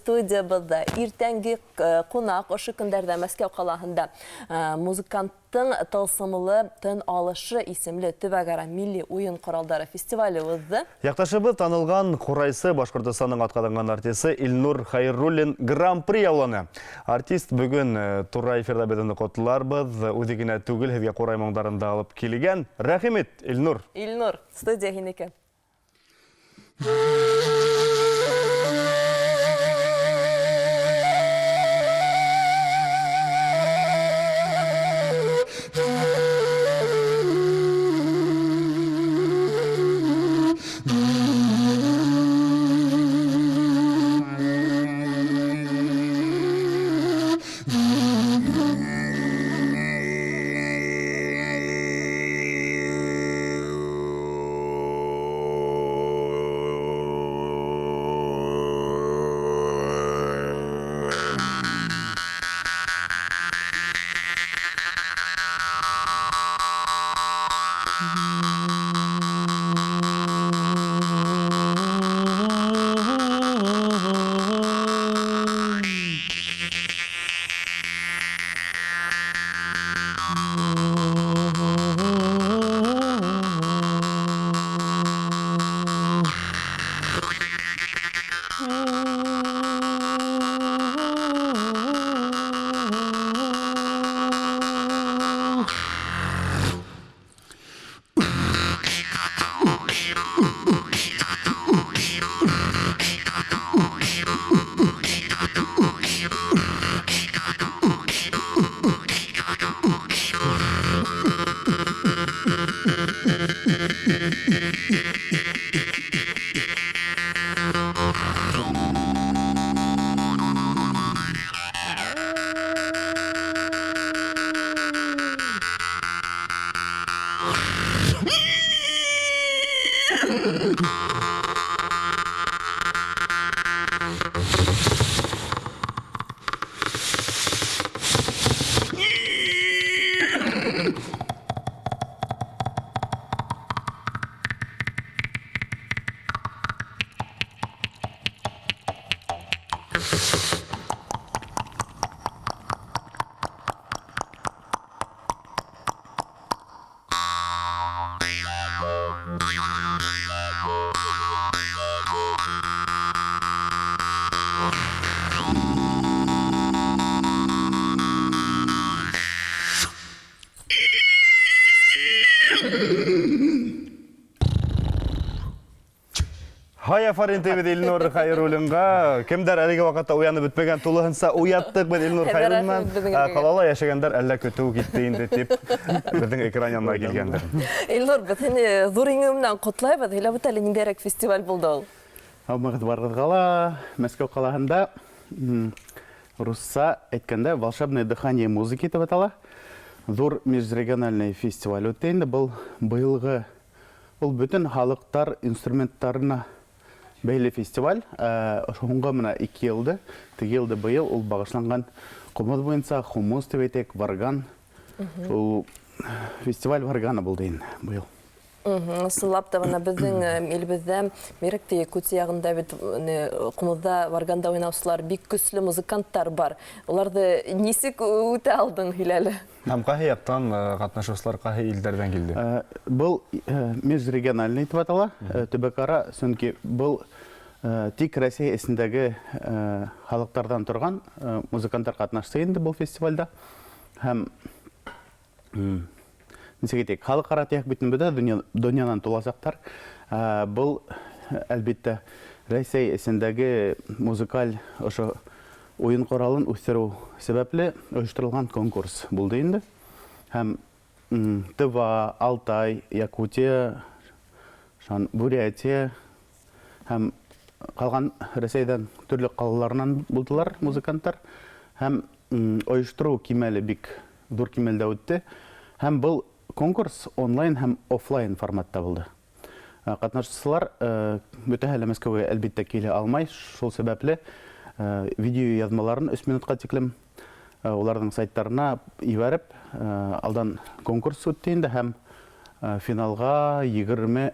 Студиябыҙҙа иртәнге ҡунаҡ ошо көндәрҙә Мәскәү ҡалаһында музыканттың тылсымлы тын алышы исемле төбәк-ара милли уйын ҡоралдары фестивале уҙҙы. Яҡташыбыҙ, танылған ҡурайсы, Башҡортостандың атҡаҙанған артисы Илнур Хәйруллин Гран-при яуланы. Артист бөгөн тура эфирҙа беҙ уны ҡотларбыҙ. Үҙе генә түгел, һеҙгә ҡурай моңдарын да алып килгән. Рәхим ит, Илнур! Илнур, студия һинеке. Һай, афарин тибеҙ Илнур Хәйруллинға. Кемдәр әлеге ваҡытта уянып бөтмәгән, тулыһынса уяттыҡ беҙ Илнур Хәйруллин менән. Ҡалала йәшәгәндәр әллә көтөү китте инде тип беҙҙең экран янына килгәндер. Илнур, беҙ һине ҙур еңеү менән ҡотлайбыҙ. Һөйләп үт әле, ниндәйерәк фестиваль булды ул? Һаумыһығыҙ барығыҙға ла. Мәскәү ҡалаһында русса әйткәндә Волшебное дыхание музыки тип атала. Ҙур межрегиональный фестиваль үтте инде. Был быйылғы ул бөтөн халыҡтар инструменттарына бәйле фестиваль. Һуңғы менә ике йылды, теге йылды быйыл ул багышланган ҡумыҙ буйынса, хумус тип әйтәйек, варган. Ул фестиваль варгана булды инде быйыл. Ысынлап та, бына беҙҙең илебеҙҙә, бигерәк тә Якутия яғында бит ҡумыҙҙа, варганда уйнаусылар бик көслө музыканттар бар. Уларҙы нисек үтә алдың, һөйлә әле. Һәм ҡайһы яҡтан ҡатнашыусылар ҡайһы илдәрҙән килде? Был межрегиональный тип атала, төбәк-ара, сөнки был тик Рәсәй эсендәге халыҡтарҙан торған музыканттар ҡатнашты инде был фестивальдә. Һәм нисек әйтик, халыкара тиһәк бит инде дөнья, дөньянан туласаҡтар. Был, әлбиттә, Рәсәй эсендәге музыкаль ошо уйын коралын үҫтереү сәбәпле ойошторолған конкурс булды инде. Һәм Тыва, Алтай, Якутия, шан Бурятия һәм калган Рәсәйдән төрле калаларынан булдылар музыканттар. Һәм ойоштороу кимәле бик ҙур кимәлдә үтте. Һәм был конкурс онлайн һәм офлайн форматта булды. Ҡатнашыусылар бөтәһе лә Мәскәүгә, әлбиттә, килә алмай. Шул сәбәпле видеояҙмаларын өс минутҡа тиклем уларҙың сайттарына ебәреп, алдан конкурс үтте инде һәм финалға 20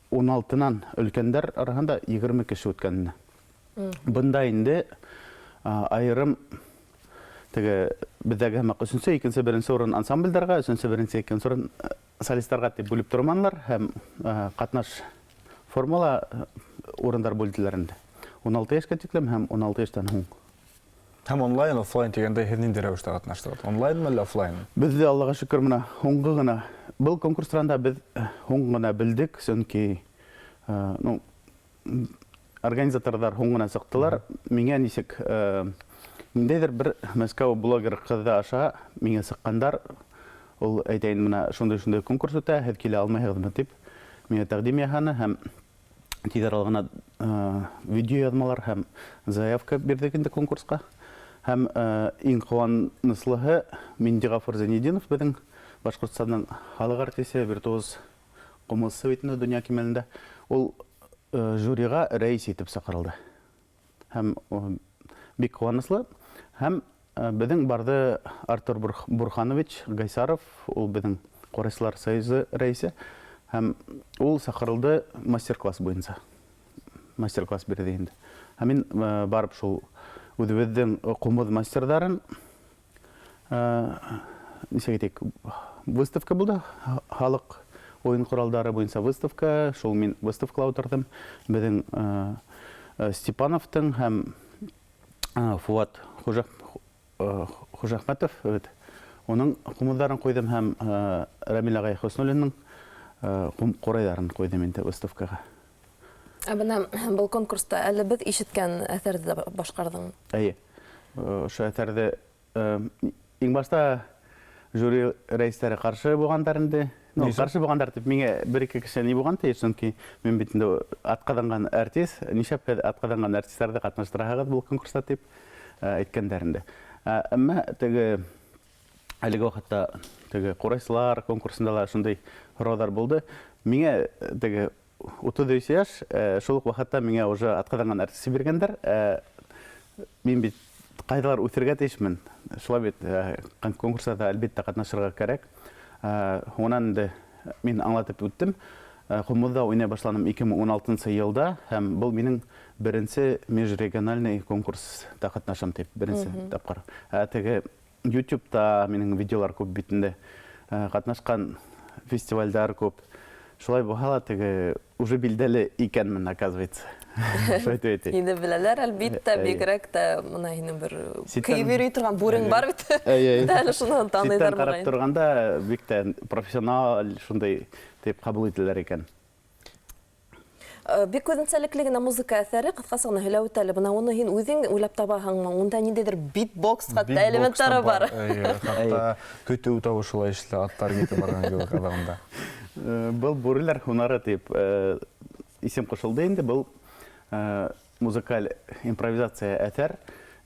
16-нан өлкәндәр араһында 20 кеше үткән ине. Бында инде айырым теге беҙҙәге һымаҡ өсөнсө, икенсе, беренсе урын ансамблдарға, өсөнсө, беренсе, икенсе урын солисттарға тип бүлеп торманылар һәм ҡатнаш формала урындар бүлделәр инде. 16 йәшкә тиклем һәм 16 йәштән һуң. Һәм онлайн, офлайн тигәндәй, һеҙ ниндәй рәүештә ҡатнаштығыҙ? Онлайнмы әллә офлайн? Беҙ ҙә, Аллаға шөкөр, мына һуңғы ғына был конкурс тураһында беҙ һуң ғына белдек, сөнки ну, организаторҙар һуң ғына сыҡтылар. Миңә нисек ниндәйҙер бер Мәскәү блогер ҡыҙы аша миңә сыҡҡандар. Ул әйтәйен, мына шундай-шундай конкурс үтә, һеҙ килә алмайһығыҙмы тип миңә тәҡдим яһаны һәм тиҙ арала ғына видео яҙмалар һәм заявка бирҙек инде конкурсҡа. Һәм иң ҡыуаныслыһы Миндиғафур Зәйнетдинов, беҙҙең Башҡортостандың халыҡ артисы, виртуоз ҡумыҙсы бит инде донъя кимәлендә. Ул жюриға рәис итеп саҡырылды. Һәм бик ҡыуаныслы. Һәм беҙҙең барҙы Артур Бурханович Гайсаров, ул беҙҙең Ҡурайсылар союзы рәисе, һәм ул саҡырылды мастер-класс буйынса. Мастер-класс бирҙе инде. Һәм мин барып шул үҙебеҙҙең ҡумыҙ мастерҙарын, нисек әйтик, выставка булды, халыҡ уйын ҡоралдары буйынса выставка, шул мин выставкала ултырҙым. Беҙҙең Степановтың һәм Фуат Хужахмәтов, evet, уның ҡумыҙҙарын ҡуйҙым һәм Рәмил ағай Хөснуллиның ҡурайҙарын ҡуйҙым инде выставкаға. Ә бына был конкурста әле беҙ ишеткән әҫәрҙе лә башҡарҙың. Эйе. Ошо әҫәрҙе иң башта жюри рәистәре ҡаршы булғандар инде. Ну, ҡаршы булғандар тип миңә бер-ике кеше ни булған ти, сөнки мин бит инде атҡаҙанған артист, нишләп һеҙ атҡаҙанған артистарҙы ҡатнаштыраһығыҙ был конкурста тип әйткәндәр инде. Әммә теге әлеге ваҡытта теге ҡурайсылар конкурсында ла шундай һорауҙар булды. Миңә теге 33 йәш, шул уҡ ваҡытта миңә уже атҡаҙанған артист биргәндәр. Мин бит ҡайҙалар үҫергә тейешмен. Шулай бит, конкурстарҙа әлбиттә ҡатнашырға кәрәк. Һуңынан инде мин аңлатып үттем. Ҡумыҙҙа уйнай башланым 2016 йылда һәм был минең беренсе межрегиональный конкурста ҡатнашам тип, беренсе тапҡыр. Теге YouTube'та минең видеолар күп бит инде. Ҡатнашҡан фестивальдар күп. Шулай булһа ла теге уже билдәле икәнмен, оказывается. Шулай итеп әйтәйем. Һине беләләр, әлбиттә, бигерәк тә бына һинең бер көйөп йөрөй торған бүрең бар бит. Әле шунан таныйҙар Ситтән ҡарап торғанда бик тә профессионал шундай тип ҡабул ителәләр икән. Бик үҙенсәлекле генә музыка әҫәре, ҡыҫҡаса ғына һөйләп үт әле. Бына уны һин үҙең уйлап табаһыңмы? Унда ниндәйҙер битбокс хатта элементтары бар. Эйе, хатта көтөү тауышы ла ишетелә, аттар китеп барған кеүек аҙағында. Был бүреләр һунары тип исем ҡушылды инде. Был музыкаль импровизация әҫәр.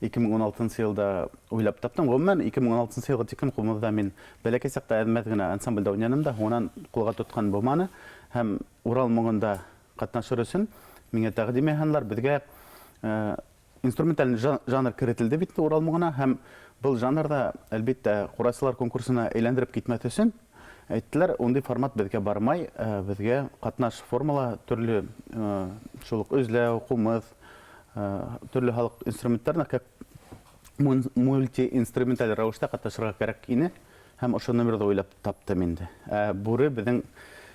2016 йылда уйлап таптым. Ғөмүмән, 2016 йылға тиклем ҡумыҙҙа мин бәләкәй саҡта әҙмәҙ генә ансамблдә уйнаным да, һуңынан ҡулға тотҡан булманы. Һәм Урал моңонда ҡатнашыр өсөн миңә тәҡдим яһанылар. Беҙгә инструменталь жанр керетелде бит Урал моңона, һәм был жанрҙа, әлбиттә, ҡурайсылар конкурсына әйләндереп китмәҫ өсөн әйттеләр, ундай формат беҙгә бармай, беҙгә ҡатнаш формала төрлө, шул уҡ өҙләү, ҡумыҙ, төрлө халыҡ инструменттарына как мультиинструменталь рәүештә ҡатнашырға кәрәк ине, һәм ошо номерҙы уйлап таптым инде. Бүре беҙҙең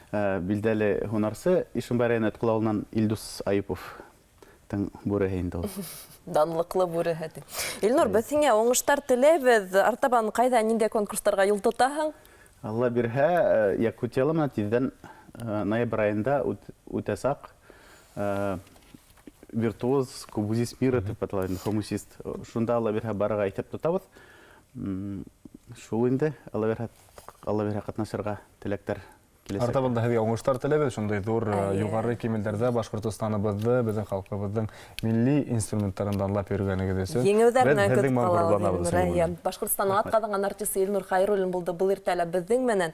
билдәле һунарсы Ишембай районы Өткөл ауылынан Илдус Аюповтың бүреһе инде ул. Данлыҡлы бүреһе ти. Илнур, беҙ һиңә уңыштар теләйбеҙ. Артабан ҡайҙа, ниндәй конкурстарға юл тотаһың? Алла бирһә, Якутияла менән тиҙҙән, ноябрь айында үтәсәк. Виртуоз, кубузист мира тип атала инде, хомусист. Шунда Алла бирһә барырға иҫәп тотабыҙ. Шул инде, Алла бирһә, Алла бирһә ҡатнашырға теләктәр киләсәк. Артабан да һеҙгә уңыштар теләйбеҙ. Шундай ҙур, юғары кимәлдәрҙә Башҡортостаныбыҙҙы, беҙҙең халҡыбыҙҙың милли инструменттарын данлап йөрөгәнегеҙ өсөн. Еңеүҙәр Беҙ менән һеҙҙең көтөп менән ҡалабыҙ, ғорурланабыҙ, Илнур. Сәлимә. Эйе, Башҡортостандың атҡаҙанған артисы Илнур Хәйруллин булды был иртәлә беҙҙең менән.